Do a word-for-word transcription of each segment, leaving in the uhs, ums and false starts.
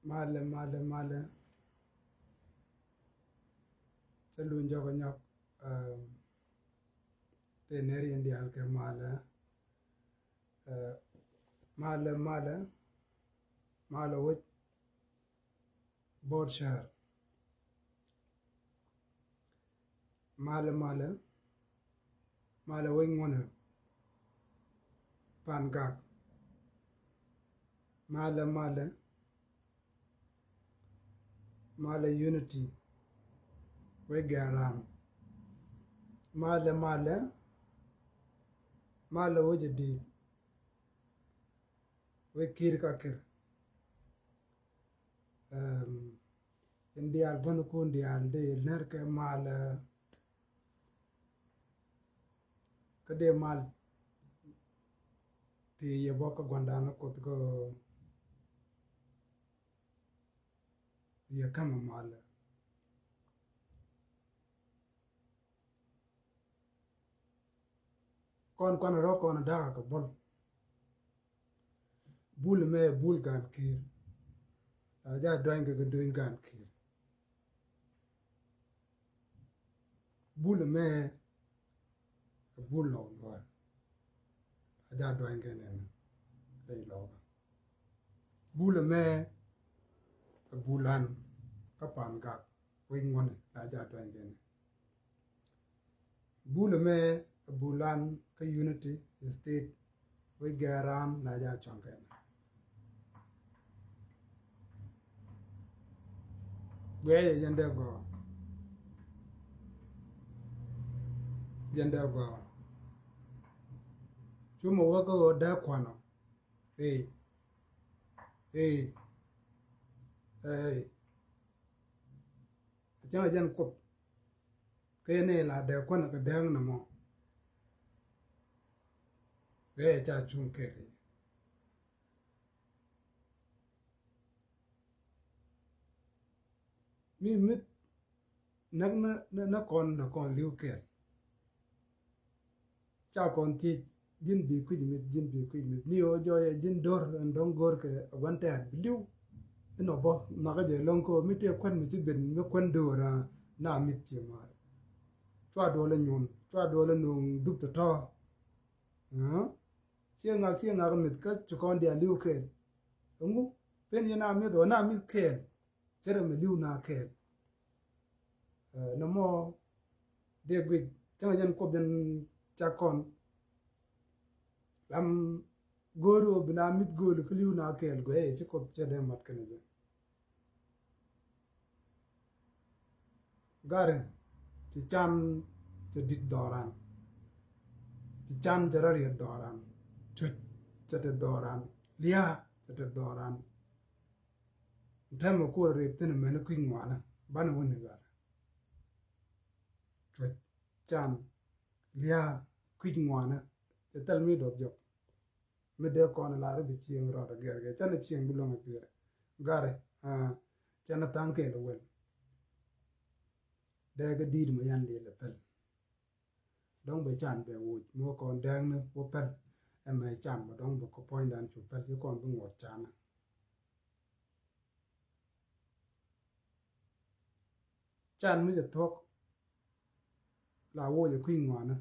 Malɛ, malɛ, malɛ. Cä luny jɔk ɛ nyɔk. Tëë nɛr yɛn diaal kɛ malɛ. Malɛ, malɛ. Malɛ wec. Bor shar. Malɛ, malɛ. Malɛ wec ŋuɔnɛ. Pan gak. Malɛ, malɛ. Malɛ unity. Wec gɛran. Malɛ, malɛ. Malɛ wec jadid. Wec kir ka kir. Ɛm, in diaal bän kun diaal di nɛr kɛ malɛ. Kä dee mal ti yɛ bɔ kä guandan kuoth kä yɛ kämɛ malɛ. Kɔn kuan rɔ kɔn da̱a̱k kɛ bol. Bul mɛ bul gan kir. La ja duany kɛ kɛ duany gan kir. Bul mɛ bul lɔw luɔr. La ja duany kɛ nɛn rɛy lɔkä. Bul mɛ bulan kä pan gak wec ŋuɔni la ja duany kɛ nɛn. Bul mɛ bulan kä unity state wec gɛran la ja cuaŋ kɛn. Guɛ yɛ jɛn dee gɔɔ. Jɛn dee gɔɔ. Cumɛ wä kä ɣöö dee kuanɔ. Ee. Ee. Ee. A cäŋ a jɛn kuoth. Kɛ ni la dee kuanɔ kɛ dee nɔmɔ. Ee ca cuŋ kɛ ri. Mi mit näk nä, nä, nä kɔn, nä kɔn li̱w kɛɛl. Ca kɔn thiec ji̱n bi kui̱c mith, ji̱n bi kui̱c mith. Ni ɣöö jɔɔyɛ ji̱n do̱r ɛn dɔ̱ŋ go̱o̱r kɛ ɛ gua̱n tɛ̈t bi li̱w. Inɔ bä nhɔakä jɛ lo̱ŋ kä ɣöö mi tëë kuän mi ci ben mi kuän do̱r, ah, na mith ci ma̱a̱r. Cua duɔl ɛ nyuɔ̱n, cua duɔl ɛ nuɔ̱ŋ dup tɔ̱tɔ̱. Aa? Ciɛ ŋak, ciɛ ŋak mith kä ci kɔn diaal li̱w kɛɛl. Ɛŋu? Pen yɛn a mith ɣöö na mith kɛɛl. Cɛ rɛ mi li̱w na kɛɛl. Ɛ, nɔmɔ dee guic cäŋ jɛn kuoth jɛn cak kɔn. Lam go̱o̱r ɣöö bi na mi̱th gööl kä li̱w na kɛɛl guɛ ɛ ci kuoth cɛ dee mat kɛnɛ jɛ. Gari ci can cɛ di̱t dhɔran. Ci can cɛ rɔ riɛt dhɔran. Cuc cɛ te dhɔran. Lia̱a̱ cɛ te dhɔran. Tɛmɛ kuɔr rep thi̱n mɛn kui̱ ŋuanä banɛ wä ni gat. Cuɔ̱c can lia̱a̱ kui̱ ŋuanä. Cɛ thil mi duɔth jɔk. Mi dee kɔn lar bi cieŋ rɔɔdɛ gɛr gɛ canɛ cieŋ bi luäŋ a piɛrɛ. Garɛ, ah, canɛ tha̱a̱ŋ kɛɛl wel. Dee kɛ di̱i̱t mɛ yan liɛl ɛ pɛl. Dɔ̱ŋ bɛ can bɛ woc mi wä kɔn dääkni wä pɛl. Ɛmɛ can bä dɔ̱ŋ bä kɛ puɔ̱nydan cu pɛl ci kɔn bi ŋuɔt canä. Can mi cɛ thuɔ̱k la woc ɛ kui̱ ŋuanä.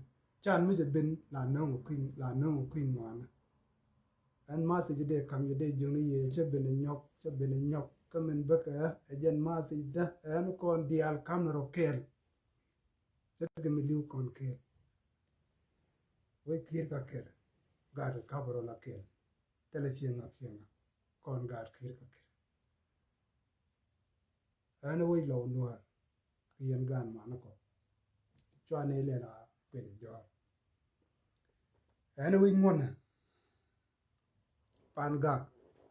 Can mi cɛ ben la nööŋ ɛ kui̱, la nööŋ ɛ kui̱ ŋuanä. Ɛn message dee kam jɛ dee jiökni yɛ cä ben ɛ nyɔk, cä ben ɛ nyɔk. Kä min bäkɛ ɛ jɛn message dä ɛn kɔn diaal kam ni rɔ kɛɛl. Cä kɛ mi li̱w kɔn kɛɛl. Wec ki̱i̱r ka kɛɛl. Gaat kɛ kap rɔ la kɛɛl. Thilɛ cieŋ ŋak cieŋ ŋak. Kɔn gaat ki̱i̱r ka kɛɛl. Ɛn wec lɔw nuäär kɛ yɛn gaan manä kɔ. Cua ni lɛl a kuec jɔɔr. Ɛn wec ŋuɔnɛ pan gak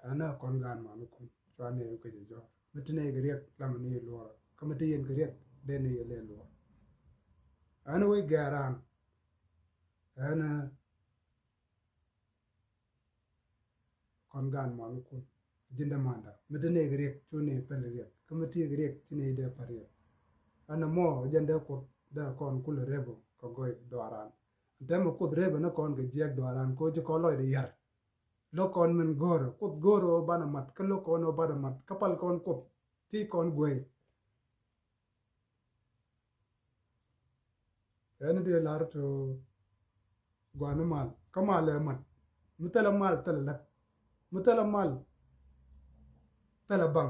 ɛn a kɔn gaan manä kun cua ni kuec jɔɔr. Mi ti ni kɛ riɛk lamɛ ni luɔr kä mi ti yɛn kɛ riɛk dee ni lɛl luɔr. Ɛn wec gɛɛran ɛn kɔn gaan muanikun. Ji̱n dämanda mi te nɛy kɛ riɛk cu nɛy päl riɛk kä mi ti kɛ riɛk ci nɛy dee päl riɛk. Ɛn ɛmɔ jɛn dee kuoth dee kɔn kulɛ rep kɛ gɔy dhuaaran. Ɛn tɛmɛ kuoth rep ɛn kɔn kɛ jiɛk dhuaaran kɛ ɣöö ci kɔn lɔcdɛ yär. Lo̱k kɔn min go̱o̱rä, Kuoth go̱o̱rä ɣöö banɛ mat, kä lo̱k kɔn ɣöö banɛ mat, kä pal kɔn Kuoth, ti kɔn guey. Ɛn dee lar to guani mal, kä mal ɛ mat. Mi thilɛ mal thilɛ lat. Mi thilɛ mal thilɛ baŋ.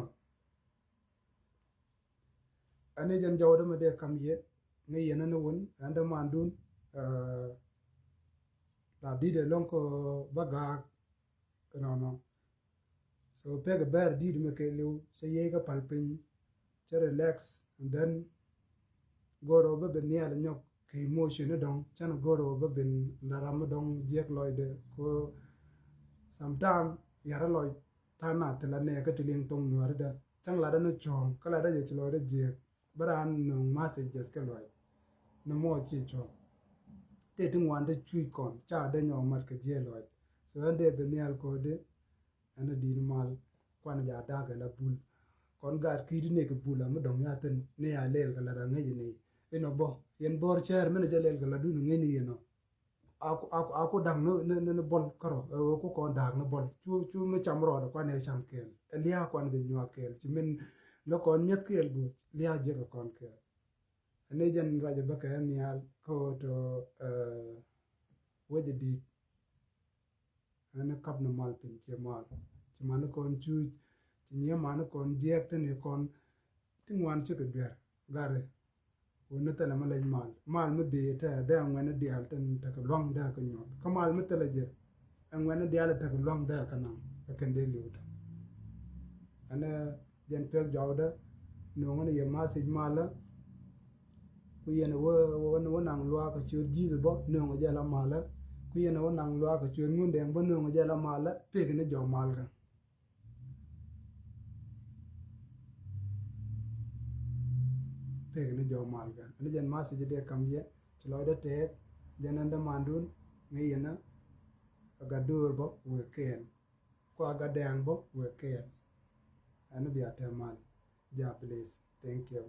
Ɛn i̱ jɛn jɔwdä mi dee kam yɛ, ŋäc yɛn ɛn wun, ɛn dee mandun, eh, la di̱t ɛlɔ̱ŋ kɔ bä gaak ɛnɔnɔ. So pek ɛ bɛr di̱t mi kɛ liw, cɛ yey kä pal piny, cɛ relax, and then go̱o̱rä bä ben nhial nyɔk kɛ emotion ni dɔ̱ŋ, cɛn go̱o̱rä bä ben la ram mi dɔ̱ŋ jiɛk lɔcdɛ. Ko sometime yara lɔc tha̱a̱ŋ na thilɛ nɛ kä ti liŋ thoŋ nuääri dä. Cäŋ latdä ni cuɔ̱ɔ̱ŋ, kä latdä jɛ ci lɔcdä jiɛk. Bä raan nööŋ messages kä lɔc. Ni mɔ ci cuɔ̱ɔ̱ŋ. Tëë ti ŋuan ti cuc kɔn, ca dee nyɔk mat kɛ jiɛk lɔc. So ɛn dee ben nhial ko̱o̱di, ɛn a di̱i̱t mal, kuan ja da̱a̱k ɛn a bul. Kɔn gaat ki̱i̱t ni kɛ bul a mi dɔ̱ŋ ya thin, ni a lɛl kɛ lat a ŋäc ni. Inɔ bä, yɛn bɔr cɛɛr, min a jɛ lɛl kɛ lat dun ŋäc ni yɛn ɔ. A ku, a ku, a ku da̱k ni, ni, ni, ni bɔl kärɔ, ɛ, ɣöö ku kɔn da̱k ni bɔl. Cu, cu mi cam rɔɔdɛ kuan ɛ cam kɛɛl. Ɛ lia̱a̱ kuan jɛ nyuak kɛɛl. Ci min lä kɔn mi̱eth kɛɛl go̱o̱c, lia̱a̱ jiɛk ɛ kɔn kɛɛl. Ɛn ni jɛn ruacɛ bä kɛ nhial, kä ɣöö tɔ, ɛ, wecɛ di̱i̱t. Ɛn ni kap ni mal piny ciɛ mal. Ci mani kɔn cuuc, ci nyiee mani kɔn jiɛɛk tini kɔn ti ŋuan cikɛ duer. Gari. Wuni thilɛ mi leny mal. Mal mi bi tɛ dee ŋuɛni diaal tin tekɛ luaŋ dee kɛ nyuɔth. Kä mal mi thilɛ jɛ, ɛ ŋuɛni diaal tekɛ luaŋ dee kɛ naŋ. Ɛ kɛn dee li̱w tɔ. Ɛn jɛn pek jɔwdä, no̱o̱ŋä ni yɛ message malä. Ku yɛn wä, wä, wä naŋ luaak kɛ ciöt ji̱th bä, no̱o̱ŋä jɛ la malä. Ku yɛn wä naŋ luaak kɛ ciöt ŋundɛɛŋ bä, no̱o̱ŋä jɛ la malä. Pek ni jɔw mal kä. Pek ni jɔw mal kä. Ɛn jɛn message dee kam yɛ, ci lɔcdä tɛɛth, jɛn ɛn dämandun, ŋäc yɛn a gat döör bä wëë kɛɛl. Kua gat dɛɛŋ bä wëë kɛɛl. Ɛn bia tɛm mal. Ja, please. Thank you.